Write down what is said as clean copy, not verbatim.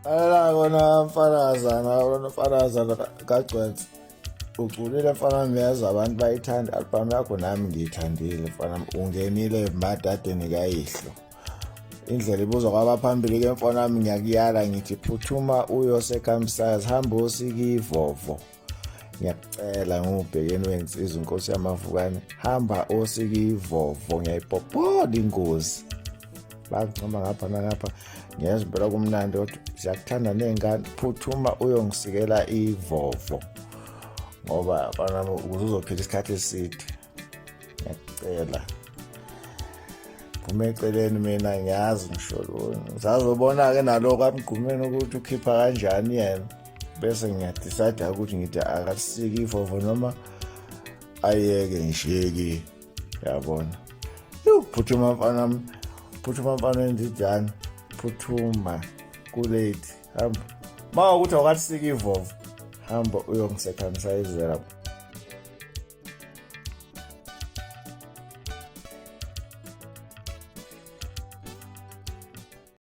Ala kona mfanazana, kona mfanazana kaGcwensa. Uculile mfana wami, yazi abantu bayithanda i-album yakho, nami ngiyithandile mfana wami. Ungenile emadadeni kayihlo. Indlela ibuzwa kwabaphambili ke mfana wami, ngiyakuyala ngithi phuthuma uyose-circumcise, hamba osika ivovo. Ngiyakucela ngubhekeni wensizwa inkosi yamavukane, hamba osika ivovo, ngiyayipopola ingozi. Bakuncoma ngapha nangapha, ngiyezwa impela kumnandi kodwa siyakuthanda ney'ngane. Phuthuma uyongisikela ivovo ngoba mfana wami ukuze uzophila isikhathi eside, ngiyakucela phuma eceleni. Mina ngiyazi ngisho lona ngisazobona-ke naloko amgqumeni ukuthi ukhipha kanjani yena, bese ngiyadicide ukuthi ngithi akasiki ivovo noma ayeke ngishiyeki, yabona. Phuthuma mfana, phuthuma mfana wendidane, phuthuma kulate, hamba. Ma ukuthi awukasiki ivovo, hamba uyongi-circumcisela.